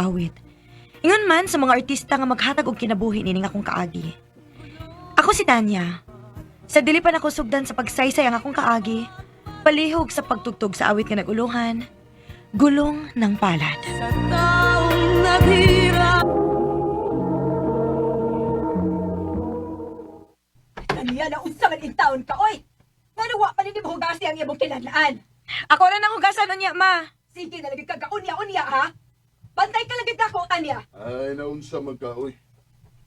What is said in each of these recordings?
awit. Ingon man sa mga artista nga maghatag og kinabuhi nining akong kaagi. Ako si Tanya. Sa dili pa nako sugdan sa pagsaysay ang akong kaagi, palihog sa pagtugtog sa awit nga naguluhan, Gulong ng Palad. Sa taong naghirap. Tanya na unsa man in taon ka, oy! Ngano wa pa nimo hugasi ang imong kinadlaan? Ako na nang hugasan unya, ma. Sige na lagi ka unya-unya ha. Bantay ka lagi dako, Tanya. Ay, naunsa magkaoy.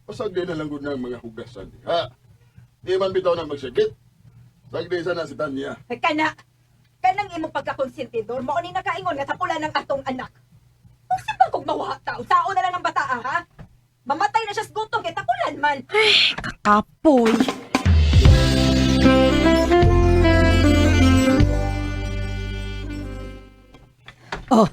Pasagdi na lang gud ng mga hugasan. Ha? Di man bitaw na magsakit. Sagdi sana si Tanya. Ay, kana kanang imong pagkakonsentidor mao ni nakaingon nga tapulan ng atong anak. Unsa pa kog mawa ta? Sao na lang ang bata ha? Mamatay na siya sa gutom kay tapulan man. Kakapoy. Oh.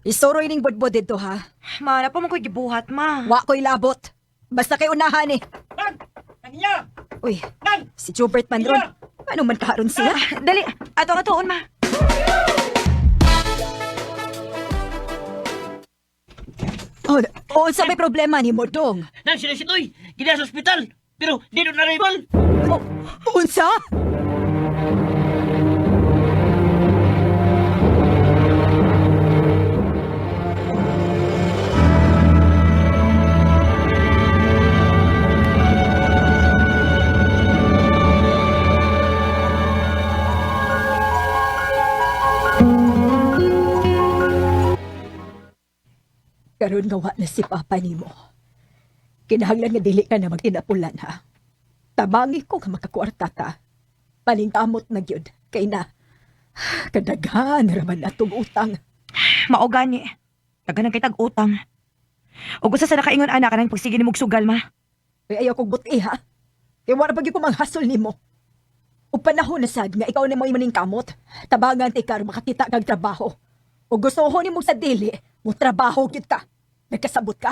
Isuro ining budbod dito ha. Ma, na pa mo ko'y gibuhat, ma. Wa ko'y labot. Basta kay unahan eh. Nan! Tanya! Uy, Nan! si Jobert man ron. Ano man karon siya? Ah, dali, ato ka tuon, ma. Oh, oh, sa may problema ni Modong. Nan, sila si Toy! Gina sa ospital! Pero di na rival! Oh, unsa? Karon nga wa na si Papa nimo. Kinahanglan nga dili ka na magtinapulan ha. Tabangi ko nga makakuwarta ka. Palingkamot na gyud kay na kadaghan raman atong utang. Mao gani. Taga kay tag utang. Ug usa sa nakaingon ana kanang pagsige nimo og sugal, ma. Kay ayaw kong buti ha. Kay wala pa gyud ko manghasol nimo. Ug panahon na sad nga ikaw na mo maning kamot. Tabangan ti karon makakita kag trabaho. Ug gusto nimo sa dili, mo trabaho gyud ka. Nagkasabot ka?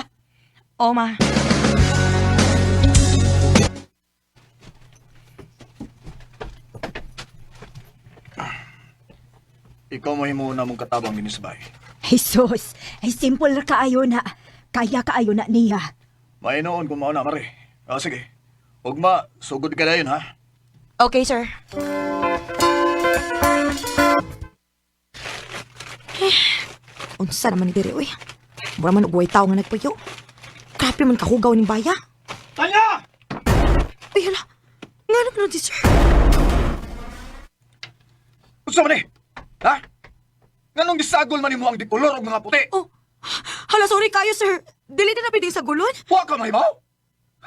O, ma. Ikaw mahimo na mong katabang dinhi sa bahay. Jesus, ay simple ra kaayo na. Kaya kaayo na niya. Mainoon kung mao na, mare. Ah, sige. Ugma, sugod ka dayon, ha? Okay, sir. Eh, unsa naman ni diri, uy. Mura man og way tawo nga nagpuyo. Grabe man kahugaw ning baya. Tanya! Uy, hala. Ngano man si sir? Unsa man eh? Ha? Nganong gisagol man nimo ang dikolor og mga puti? Oh, hala, sorry kayo, sir. Dili na pwede sa gulon. Wa ka mahibaw?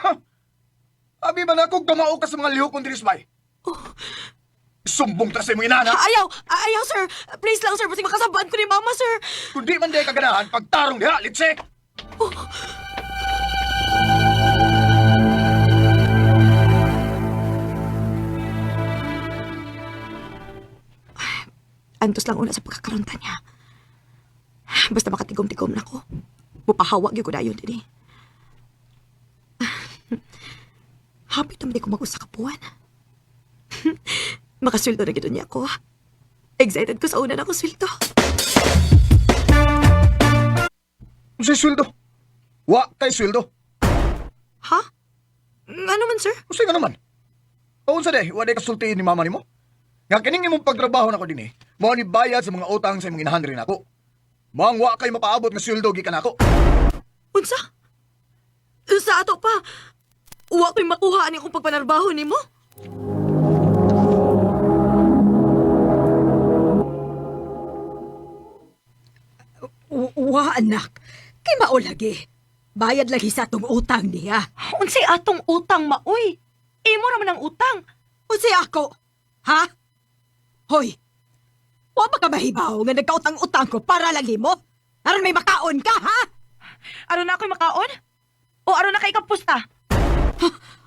Ha? Abi ba na akong kamao ka sa mga lihok kong diri sa bahay? Sumbong ta sa imong inana. Ayaw, ayaw, sir. Please lang, sir. Basta makasabaan ko ni mama, sir. Kung di man di ka ganahan, pagtarong diha, litse! Antos lang una sa pagkakaronta niya. Basta makatigom-tigom na ko. Mupahawag gyud ko dayon dinhi. Happy naman di ko mag-usa ka buwan. Makasweldo na gid niya ako. Excited ko sa una na ako sweldo. Unsay sweldo? Wa kay sweldo. Ha? Ano man, sir? Unsay nga naman? O unsa day, wa day kasultihin ni mama nimo? Nga kining imong pagtrabaho nako dinhi, mao ni bayad sa mga utang sa imong inahan rin nako. Maong wa kay mapaabot nga sweldo gikan nako. Unsa? Sa ato pa. Wa ko'y makuha ani akong pagpanarbaho nimo. Wa anak. Kay mao lagi. Bayad lagi sa atong utang niya. Unsay atong utang maoy? Imo raman ang utang. Unsay ako? Ha? Hoy. Wa ba ka mahibaw nga nagkautang-utang ko para lang nimo? Aron may makaon ka, ha? Aron na ako'y makaon? O aron na kay kapusta?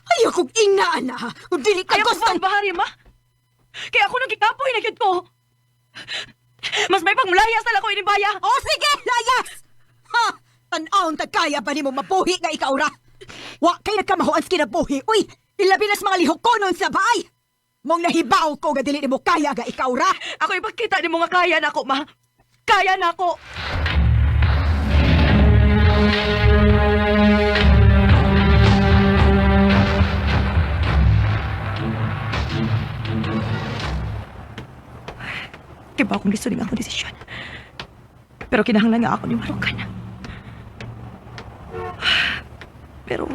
Ayaw kong inaan na, ha? Kung dili ka Ayaw ko gustong... ba bahari, ma? Kaya ako nang gikapoy na gyud ko. Mas may pagmulayas na lang ko inibaya. O sige, layas! Ha? Tan-awon ta kaya ba nimo mabuhi nga ikaw ra? Wa kay nagkamahuan sa kinabuhi. Uy, ilabi na sa mga lihok ko nun sa baay. Mong nahibaw ko nga dili nimo kaya nga ikaw ra. Ako ipagkita nimo nga kaya na ako, ma. Kaya na ako. Nahibaw kong lisod ang akong desisyon. Pero kinahanglan nga ako ni Marukan. Pero,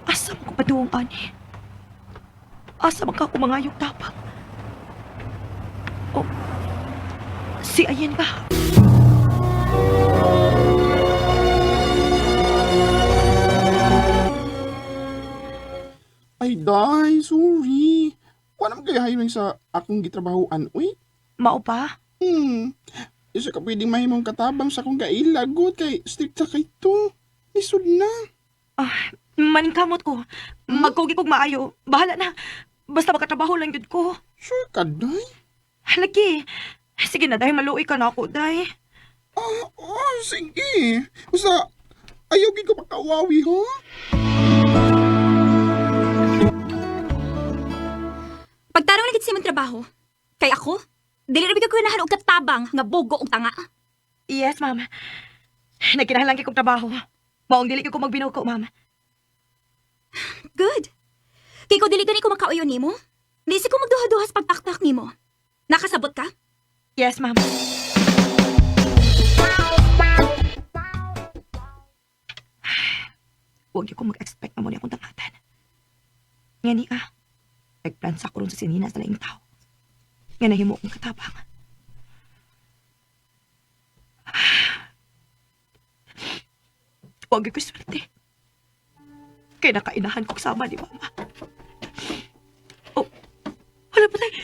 asa man ko paduong ani? Asa man ka ako mangayong tapang? Oh, si Ayen ba? Ay, day, sorry. Wala man kayo hiring sa akong gitrabahoan, uy. Mao pa? Isa ka pwedeng mahimong katabang sa akong kailagot kay strict sa kay to. Lisod na. Ah, maningkamot ko. Magkugi kog maayo. Bahala na. Basta makatrabaho lang yun ko. Sure ka, day? Lagi. Sige na, dahil maluoy ka na ako, day. Ah, oh, sige. Basta, ayaw gid ko makawawi, ha? Pagtarong na gid sa imong trabaho. Kay ako, dili ra ko ganahan og katabang nga bogo og tanga. Yes, ma'am. Nagkinahanglan kay kong trabaho. Maong dili ko magbinuko, ma'am. Good. Kay ko dili gani ko makauyon nimo. Di si ko magduha-duha sa pagtaktak nimo. Nakasabot ka? Yes, ma'am. Huwag niyo ko mag-expect na muna akong tangatan. Nga ni ah, nagplan sa ko ron sa sinina sa laing tao. Nga nahimo akong katabang. Huwag ko swerte. Kaya nakainahan ko sama ni Mama. Oh, wala pa tayo.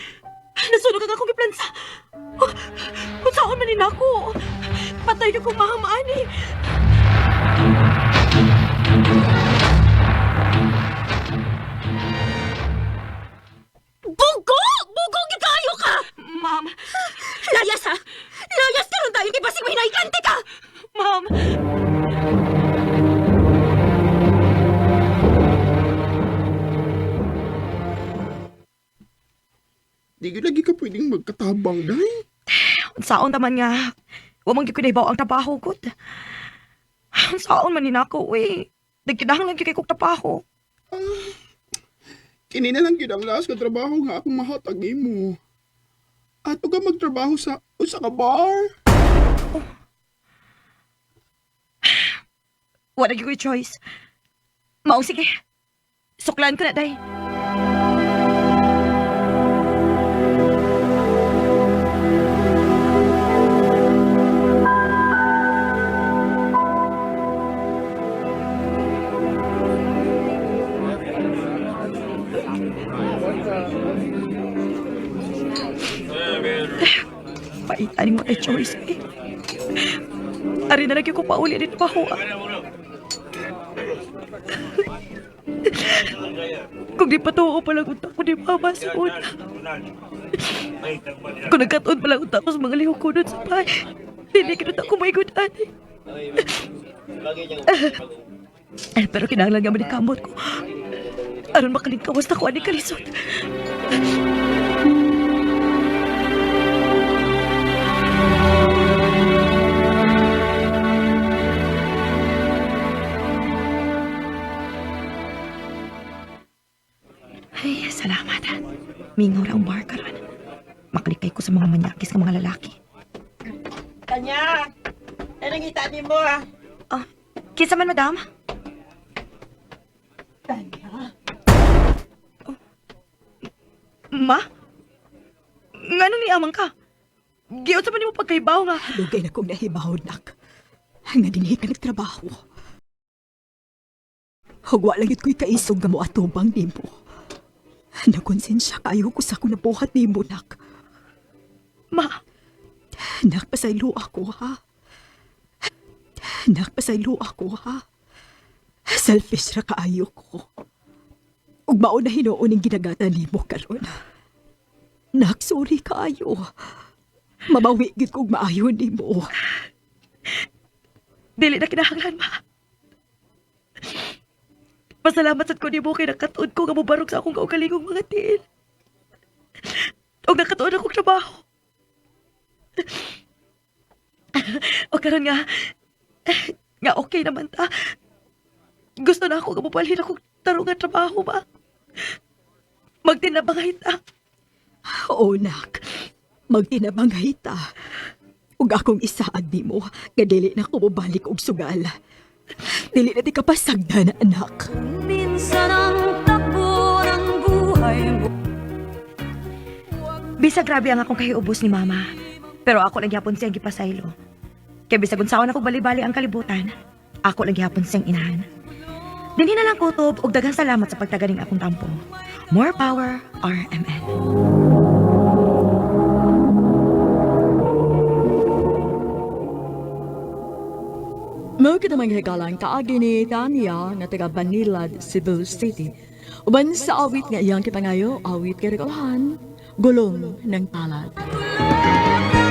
Nasunog ang akong giplansa. Oh, kung saan man ni ako. Patay ka kong mahamaan eh. Bugo! Bugo gid kaayo ka! Ma'am, Layas ha! Layas karon tayo kay basig mahinay-kante ka! ma'am. Di gyud lagi ka pwedeng magkatabang, day. Saon taman nga. Wa man gyud ko nahibaw ang trabaho gud. Saon man ni nako eh. Nagkinahanglan gyud kay kog trabaho. Kini na lang gyud ang last nga trabaho nga akong mahatag nimo. Ato ka magtrabaho sa usa ka bar. Wala gyud ko'y choice. Mao sige. Suklan ko na day. Paitan mo ay choice eh. Ari na lagi ko pauli din pa Kung di pa tuo pa lang utak ko di mama sa una. Kung nagkataon pa lang utak ko sa mga lihok ko doon sa bahay, hindi kinunta ko may gudan. Eh, pero kinahanglan nga man ni kamot ko. Aron makalingkawas na ko ani kalisod. Ay, salamat. Mingaw ra ang bar karon. Makalikay ko sa mga manyakis nga mga lalaki. Tanya! Ay, nangita ni mo ah. Ah, kinsa man, madam? Tanya, Oh. Ma? Ngano ni amang ka? Giyon sa man nimo pagkaibaw nga. dugay na kong nahibaw, nak. Nga dinhi ka nagtrabaho. Hugwa lang yun ko'y kaisog nga mo atubang nimo. Nakonsensya kayo ko sa akong nabuhat nimo, nak. Ma, Nak, pasaylo ako, ha? Nak, pasaylo ako, ha? Selfish ra kaayo ko. Ug mao na hinuon ang ginagatan nimo karon. Nak, sorry kaayo. Mabawi gid ko og maayo nimo. dili na kinahanglan, ma. Pasalamat sad ko nimo kay nakatuod ko nga mobarog sa akong kaugalingong mga tiil. Og nakatuod akong trabaho. O karon nga nga okay naman ta. Gusto na ako nga mobalhin akong tarong nga trabaho ba. Magtinabangay ta. Oo, nak. Magtinabangay ta. Ug akong isaad nimo nga dili na ko mobalik og sugal. Dili na ti kapasagdan, anak. Minsan ang takbo ng buhay mo. Bisa grabe ang akong kahiubos ni mama. Pero ako lang gyapon siyang gipasaylo. Kay bisag unsaon ako bali-bali ang kalibutan, ako lang gyapon siyang inahan. Dinhi na lang kutob ug daghang salamat sa pagtaganing akong tampo. More power, RMN. Mao kita manghikalang kaagi ni Tanya nga taga Banilad, Cebu City. Uban sa awit nga iyang kipangayo, awit kay Gulong ng Palad. Gulong.